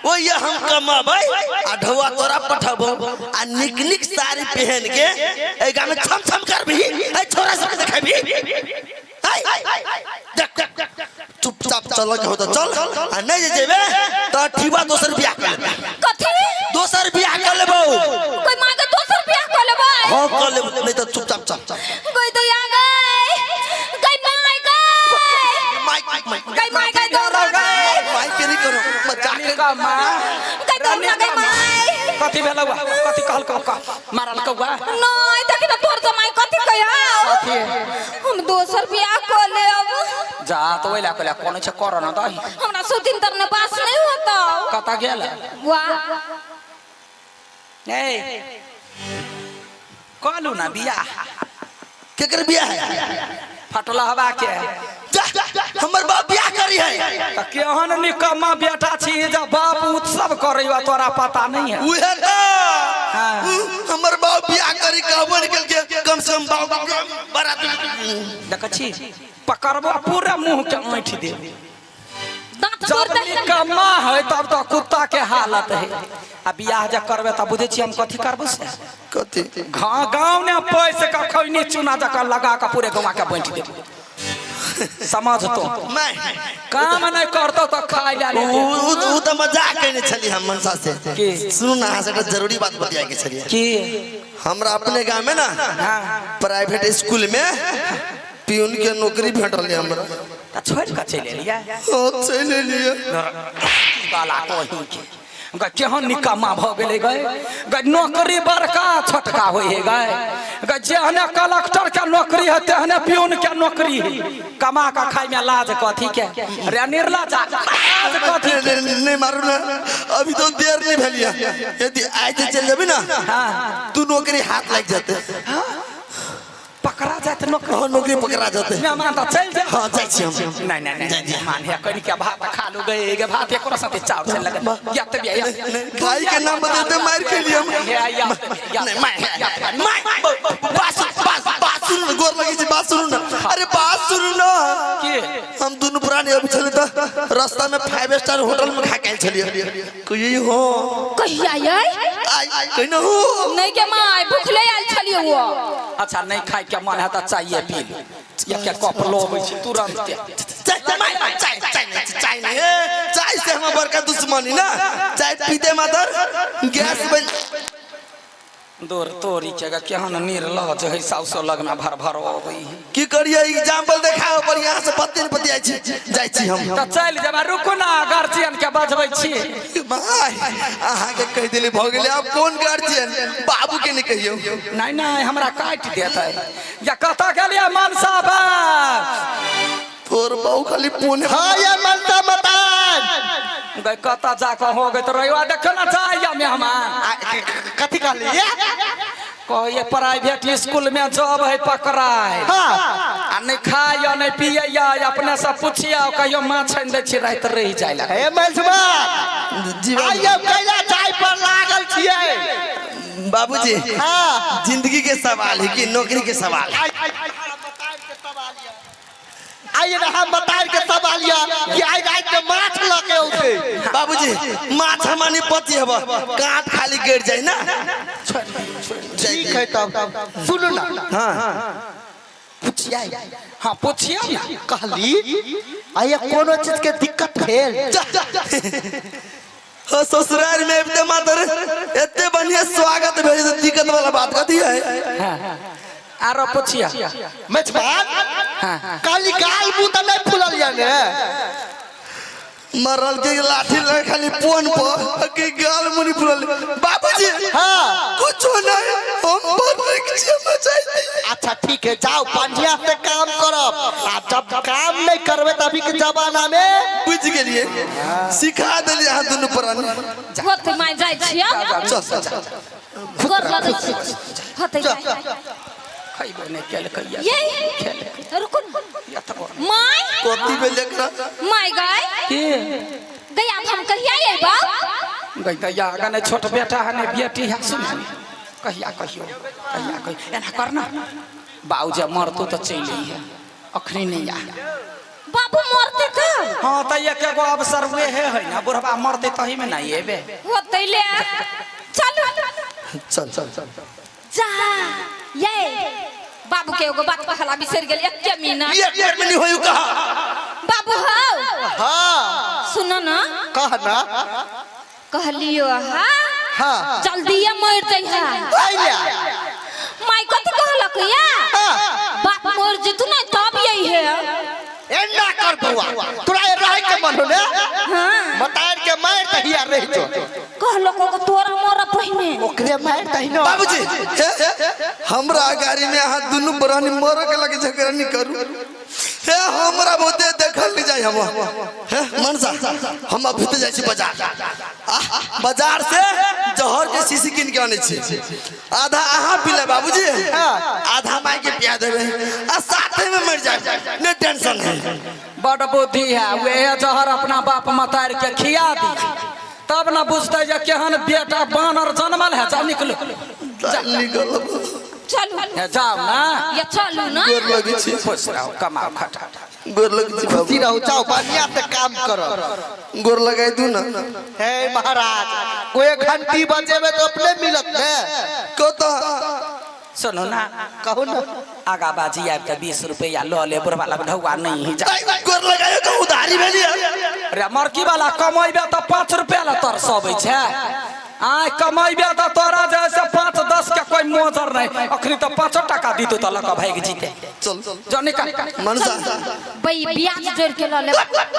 ओहि हम कमाबै आ ढौआ तोरा पठबो आ निक निक साड़ी पहन के एहि गाम में छम छम करबी, एहि छोरा सबके देखेबी। देख, चुपचाप चल के हो तो चल, आ नहीं जे जेबे तो ठीबा दोसर बियाह कर लेबे। कथी? दोसर बियाह कर लेबो। कोई माँ के दोसर बियाह कर लेबै? हाँ, कर लेबो, नहीं तो चुपचाप चल। कोई तो यहाँ गए, गई माय गए। Mike mike. गई माय गई, दौड़ गए। माइक के नहीं करो मजाक। का माँ? गई दौड़ गई माय। कथी भेलौ? कथी कहल कौ मारल कौआ? नहीं, देखी तो तोर जमाई कथी कहिया। कथी? हम दोसर बियाह कर लेब। जा तो ओइ ला कहला कोनो छै कर न दही। हमरा सुतिन तर ने बास नहीं होता। कतऽ गेल? वाह। ए, कहलू ना बियाह। केकर बियाह है? फटल हवा के। जा, हमर बाप बियाह करी है। त केहन निकम्मा बेटा छी जे बाप उत्सव करे, तोरा पता नहीं है? उहे तो। हाँ। हमर बाप बियाह करी कहबो निकल के कम से कम बाप बारात। देख छी, पकड़बो पूरा मुंह के ऐंठ दे। दांत जब तोड़ते। निकम्मा है तब तो कुत्ता के हालत है। आ बियाह जब करबे तब बुझे छी हम कथी करबो से? कथी? गाँव ने पैसे का खैनी चूना जका लगा के पूरे गाँव के बांटि देबो, समझ तो। मैं काम नहीं करतो तो खाइ ला ले। उ उ तो मजाक केने छली हम मनसा से। की? सुनू ना, अहाँ से एकटा जरूरी बात बतियाए के छलियै। की? हमरा अपने गांव में ना प्राइवेट स्कूल में पियून के नौकरी भेटल है हमरा। त छोड़ के चलि एलियै? हाँ, चलि एलियै। बाला कहीं के गै, केहन निकम्मा भऽ गेलै गै। गै, नौकरी बड़का छोटका होइ है गै? गै, जेहने कलेक्टर के नौकरी है तेहने पियून के नौकरी है। कमा के खाइ में लाज कथी के रे? निर्लज, लाज कथी के? नहीं, नहीं मारू ना, अभी तो देर नहीं भेलिया। यदि आइ जे चलि जेबी ना, तू नौकरी हाथ लागि जेतै। पकड़ा जात नौकरी? हाँ, नौकरी पकड़ा जेतै। मेहमान तऽ चलि जा। हाँ, जाइ छी हम। नहीं नहीं नहीं, मेहमान है कनि के भात खा लू गए गे, भात एको साथे चाउर से लगे या त बिया। खाई के नाम बतेते मार के लिए हम। नहीं, मैं बात सुन, बात बात सुनू ना, गोर लगी छी, बात सुनू ना, अरे बात सुनू ना। के? हम दुनू प्राणी अभी छलियै तऽ रास्ता में 5 स्टार होटल में खा के आयल छलियै। कहियै हो। कहिया यै? आइ कहि न हो। नहीं के माय, भूखले आयल छलियै वो। अच्छा, नहीं खाए के मन है तऽ चाय पी लू, एक एक कप लबै छी तुरंत। चाय चाय चाय चाय नहीं, चाय नहीं, ए, चाय से हम बड़का दुश्मनी ना। चाय पीते मातर गैस बन। दूर तोरी के गे, केहन निर्लज है, साउसो लगना भर भर अबै है। की करिए, एग्जाम्पल देखाओ पर यहाँ से पत्ते नहीं पतियाई छी, जाइ छी हम। तऽ चलि जेबै, रुकू ना, गार्जियन के बजबै छी। भाई, अहाँके कहि देली, भऽ गेलै। आब कोन गार्जियन? बाबू के नहीं कहियौ। नहीं नहीं, हमरा काटि देतै। या कतऽ गेलियै मनसा बाप? तोर बहु खाली पुणे। हाँ ये मनसा मतान। गई, कतऽ जाकऽ हो गई तो रहिवा, देखो ना, जाइया मेहमान। कथी कहली ये? कहिए, प्राइवेट स्कूल में जॉब है पकड़ाय। आ नहीं खाय नहीं पियै, अपने से पूछिए, कहियो माछ आनि दै छी, राति रहि जाय लए। हे मनसुबा। जी बाबू। आइयो कैला चाय पर लागल छियै? बाबूजी। हाँ। जिंदगी के सवाल है कि नौकरी के सवाल है? आइए ना, हम बताए के सवाल या कि आइ रात के माछ लऽ के औते। बाबूजी, माछ हमानी पति हब, काट खाली गिर जाए ना। ठीक है, तब सुनू ना। हाँ। पूछिए। हाँ, पूछिए ना। कहली, आइए कोनो चीज के दिक्कत भेल? हाँ, ससुराल में अबिते मातर एते बढ़िया स्वागत भेल, तऽ दिक्कत वाला बात कथी है? हाँ, आरो पूछिए। मेजबान। हाँ। काली गाल मुंह तऽ नहीं फूलल या ने? मरल के लाठी लगे खाली पोन पर के गाल मुनी फुलल। बाबूजी। हाँ। कुछो नहीं, हम बड़ नीक छी, हम चाहते। अच्छा ठीक है, जाओ, बढ़िया से काम करब, आ जब काम नहीं करबे त अभी के जमाना में। बुझ गेलिए, सिखा देलिए अहाँ दुनू प्राणी। होते माय, जाइ छियै। चल चल। गोर लगै छी, होते माय। खैबो नहि केलकै। ये रुकू न। माय। कथी भेल एकरा? My guy. के? गया, हम कहिया अयबा? गई दैया आगा, नहीं छोट बेटा है नहीं बेटी है। सुन, कहिया कहियो, कहिया कहियो, एना करना, बाबू जब मरतो तो चलि अइहे, अखनी नहीं आ। बाबू मरते का? रहब। हाँ तो एक एगो अवसर उहे है ना, बुढ़वा मरते तही में नहीं एबे। होतै ले चलू। चल चल चल। जा ये बाबू के एगो बात कहला बिसरि गेल, एके मिनट। एक मिनट होयु कहा। बाबू हौ। हाँ। सुनो ना। कह ना। कहलियो हाँ। हाँ। जल्दी मर जइहा। आइया। माई कथी कहलक या? हाँ। बाप मर जेतु ना तब यही है। एना कर बउआ, तोरा ये रहे के मन हो ने? हाँ। मतार के मार तहिया रह जो। कहलक ओको तोरा मर पहिने। ओकरे मार तहिनो। बाबूजी, हमरा गाड़ी में अहाँ दुनू प्राणी मर के लगे झगड़ा नहीं करू। हे हमरा बहुते देखल नहीं जाय हम। हे मनसा, हम अभी तो जाय छी बाजार। बाजार से जहर के शीशी किन के आने छी। आधा अहाँ पी ले बाबूजी, आधा माई के पिया देबे, आ साथे में मर जाए, नहीं टेंशन है। बड़ बुद्धि है, वे जहर अपना बाप मतार के खिया दी तब ना बुझते जे केहन बेटा बानर जनमल है। जाओ निकलो। निकलो। चलू। जाओ ना। या चलू ना। गोर लगे छी। खुश रहो, कमाओ खटा। गोर लगे छी बाबू। खुशी रहो, जाओ बढ़िया से काम करो। गोर लगाई दू ना। हे महाराज, कोई घंटी बजेबे तो अपने मिलत ने। कत सुनो ना। कहू ना। आगा बाजी आबि के 20 रुपया ल ले, बुढ़वा लग ढौआ नहीं है। जा। गोर लगायो तो उधारी भेली। अरे मरकी वाला कमैबे तो 5 रुपया ला तरसबै छै। आय कमैबे तो तोरा जैसे 5-10 के कोई मोजर नहीं। अखनी तो 5 टका दीतो तो लक भागि जीते। चल जो निकल। मनसा बई ब्याज जोड़ के ल ले।